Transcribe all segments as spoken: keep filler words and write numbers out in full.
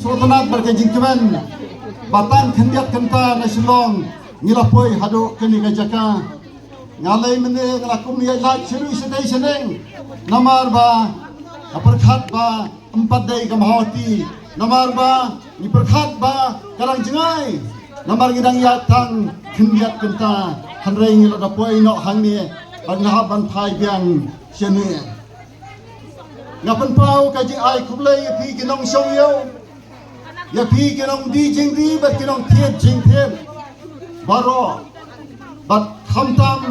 Sngewtynnat bad ka jingkmen ba tang khyndiat kynta na Shillong ngi la poi haduh kane ka jaka. Nga lei mynne nga la kum ïa lad shuh shatei shaneng. Namar ba nga pyrkhat ba ym pat dei ka Mawhati. Namar ba ngi pyrkhat ba ka dang jngai. Namar ngi dang ïaid tang khyndiat kynta. Hynrei ngi la da poi noh hangne bad nga hap ban phai biang shane. Nga pynpaw ka jingai khublei ïa phi ki nongshong ïew, ïa phi ki nongdie jingdie bad ki nongthied jingthied baroh, bad khamtam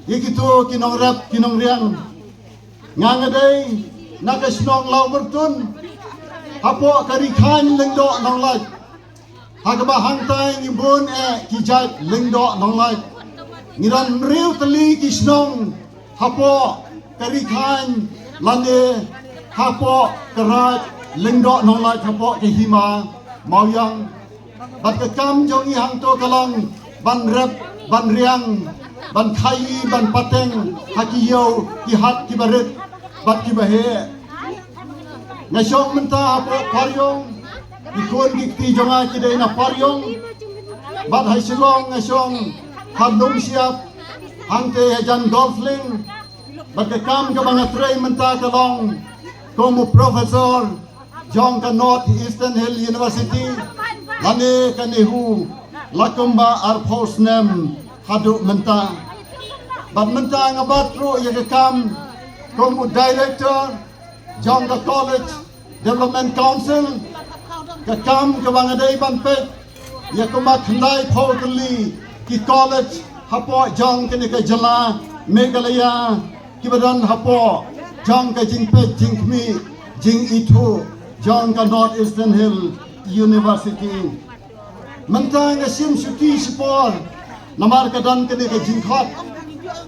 ïa kito ki nongrep ki nongriang. Nga nga dei na ka shnong Lawmyrtun, hapoh ka ri Khain Lyngdoh Nonglait. Ha kaba hangtai ngi bun eh ki jait Lyngdoh Nonglait. Ngi don hynriew tylli ki shnong hapoh ka ri Khain lane hapoh ka raid Lyngdoh Nonglait, hapoh ka hima Mawiong. Bad ka kam jong ngi hangto ka long ban rep, ban riang, ban khaii, ban pateng ha ki ïew ki hat kiba rit bad kiba heh. Nga shong mynta hapoh Pariong, ki khun ki kti jong nga ki dei na Pariong. Bad ha Shillong nga shong ha Lumshyiap, hangtei hajan Golf Link. Bad ka kam kaba nga trei mynta ka long kum u professor jong ka North Eastern Hill University lane ka NEHU la kumba arphew snem haduh mynta. Bad mynta nga bat ruh ïa ka kam kum u director jong ka College Development Council. Ka kam kaba nga dei ban peit ïa kumba khyndaiphew tylli ki college hapoh jong kane ka jylla Meghalaya kiba don hapoh jong ka jingpeit jingkhmih jingithuh jong ka North Eastern Hill University. Mynta nga shim shuti shipor namar ka don kane ka jingkhot,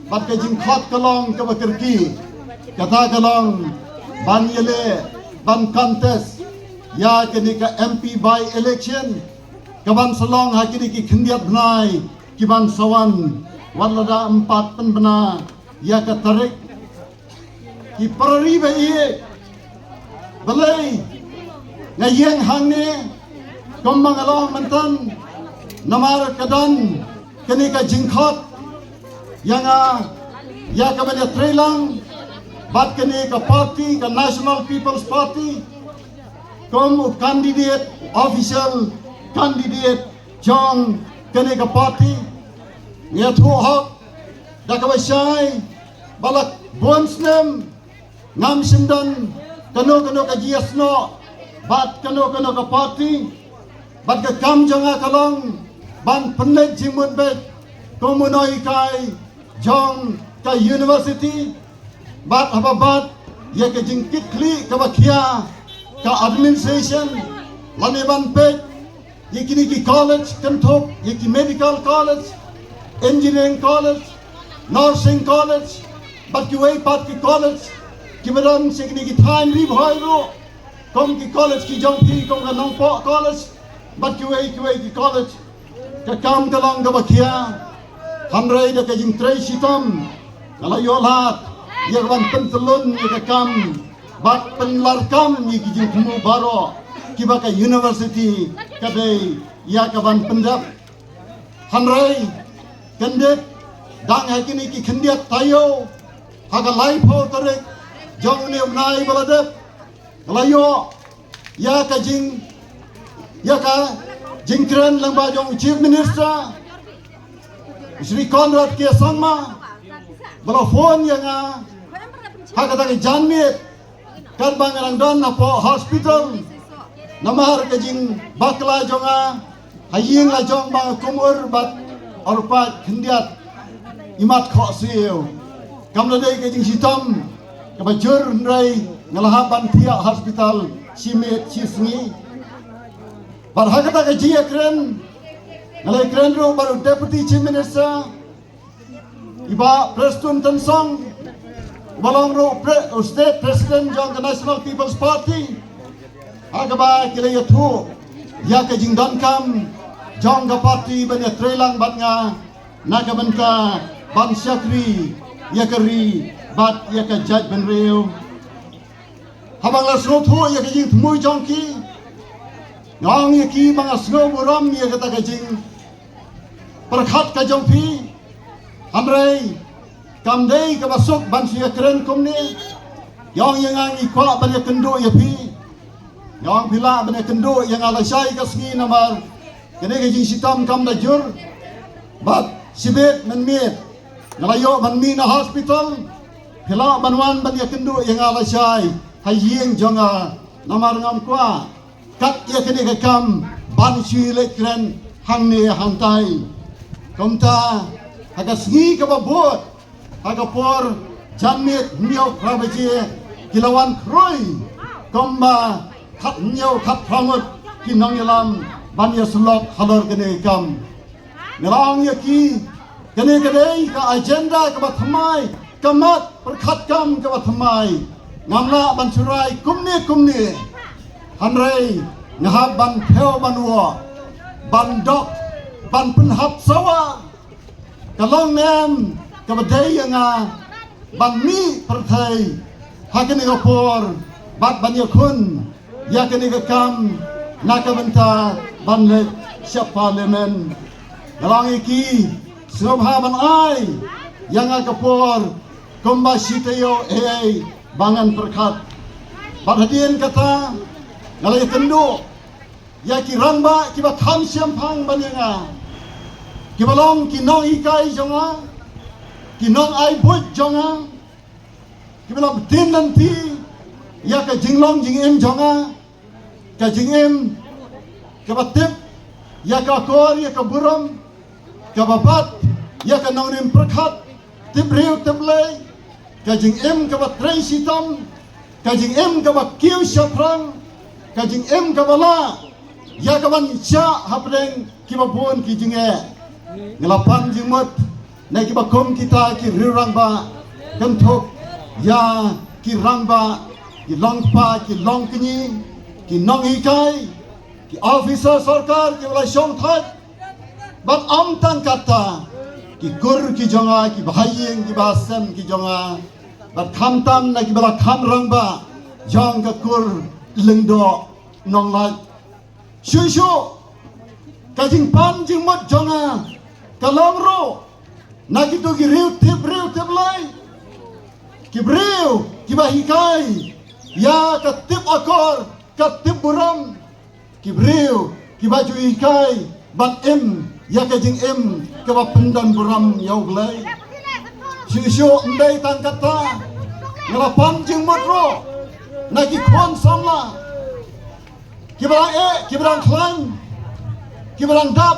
bad ka jingkhot ka long kaba kyrkieh. Kata ka long ban ïaleh ban contest ïa kane ka M P by election kaban sa long ha kine ki khyndiat bnai kiban sa wan, wat lada ym pat pynbna ïa ka tarik. Ki para ri ba ïeit, balei nga ïeng hangne kumba nga long mynta? Namar ka don kane ka jingkhot ïa nga ïa kaban ïatreilang bad kane ka party, ka National People's Party, kum u candidate, official candidate jong kane ka party. Nga ïathuh hok da kaba shai ba la bun snem ngam shym don kano kano ka jingïasnoh bad kano kano ka party. Bad ka kam jong nga ka long ban pynleit jingmut beit kum u nonghikai jong ka university, bad haba bat ïa ka jingkitkhlieh kaba khia ka administration, lane ban peit ïa kine ki college, kynthup ïa ki medical college, engineering college, nursing college, bad kiwei pat ki college kiba don sha kine ki thaiñ Ri Bhoi ruh, kum ki college ki jong phi kum ka Nongpoh College bad kiwei kiwei ki college. Ka kam ka long kaba khia, hynrei da ka jingtrei shitom nga la ïoh lad ïa ka ban pyntyllun ïa ka kam bad pynlarkam ïa ki jingthmu baroh kiba ka university ka dei ïa ka ban pyndep. Hynrei kyndit, dang ha kine ki khyndiat taïew, ha ka laiphew tarik jong une u bnai ba la dep, nga la ïoh ïa ka jing, ïa ka jingkren lyngba jong u Chief Minister, Shri Conrad K Sangma, ba la phone ïa nga ha kata ka janmiet katba nga dang don hapoh hospital namar ka jingbakla jong nga ha ïing la jong ba nga kumur bad arpait khyndiat imat khohsiew. Kam la dei ka jingshitom kaba jur, hynrei nga la hap ban thiah hospital shi miet shi sngi. Bad ha kata ka jingïakren nga la ïakren ruh bad u Deputy Chief Minister, i Bah Prestone Tynsong, uba long ruh pre-, u State President jong ka National People's Party, ha kaba ki la ïathuh ïa ka jingdonkam jong ka party ban ïatreilang bad nga na ka bynta ban shakri ïa ka ri bad ïa ka jaitbynriew. Haba nga la sngewthuh ïa ka jingthmu jong ki, Nga ong ïa ki ba nga sngew burom ïa kata ka jingpyrkhat ka jong phi. Hynrei kam dei kaba suk ban shu ïakren kumne. Nga ong ïa nga ngi kwah ban ïakynduh ïa phi. Nga ong phi lah ban ïakynduh ïa nga lashai ka sngi namar kane ka jingshitom kam da jur. Bad shibit mynmiet nga la ïoh ban mih na hospital. Phi lah ban wan ban ïakynduh ïa nga lashai ha ïing jong nga namar ngam kwah kat ïa kane ka kam ban shu leit kren hangne hangtai. Kumta ha ka sngi kaba bud ha ka por janmiet hynñiew phra baje ki la wan khroi kumba khat hynñiew khat phra ngut ki nongïalam ban ïasyllok halor kane ka kam. Nga la ong ïa ki, kane ka dei ka agenda kaba thymmai, ka mat pyrkhat kam kaba thymmai. Ngam lah ban shu rai kumne kumne. Hynrei nga hap ban thew ban wah, ban dok, ban pynhap sawa. Ka long ne em kaba dei ïa nga ban mih pyrthei ha kane ka por bad ban ïakhun ïa kane ka kam na ka bynta ban leit sha parliament. Nga la ong ïa ki, sngewbha ban ai ïa nga ka por kumba shi taïew ei ei ba ngan pyrkhat. Bad hadien kata nga la ïakynduh ïa ki rangbah kiba kham shemphang ban ïa nga, kiba long ki nonghikai jong nga, ki nongai buit jong nga, kiba la btin lynti ïa ka jinglong jingim jong nga, ka jingim kaba tip ïa ka akor ïa ka burom, kaba bat ïa ka nongrim pyrkhat, tip briew tip Blei, ka jingim kaba trei shitom, ka jingim kaba kiew shaphrang, ka jingim kaba lah ïa kaban shah hapdeng kiba bun ki jingeh. Nga la pan jingmut na kiba kum kita ki riew rangbah, kynthup ïa ki rangbah, ki longkpa ki longkñi, ki nonghikai, ki officer sorkar kiba la shongthait. Bad ym tang kata, ki kur ki jong nga, ki bahaïing ki bahasem ki jong nga, bad khamtam na kiba la kham rangbah jong ka kur Lyngdoh Nonglait. Shuh shuh ka jingpan jingmut jong nga ka long ruh na kito ki riew tip briew tip Blei, ki briew kiba hikai ïa ka tip akor, ka tip burom, ki briew kiba ju hikai ban im ïa ka jingim kaba pyndon burom ïa U Blei. Shuh shuh ym dei tang kata, nga la pan jingmut ruh na ki khun samla kiba dang eh, kiba dang khlaiñ, kiba dang dap.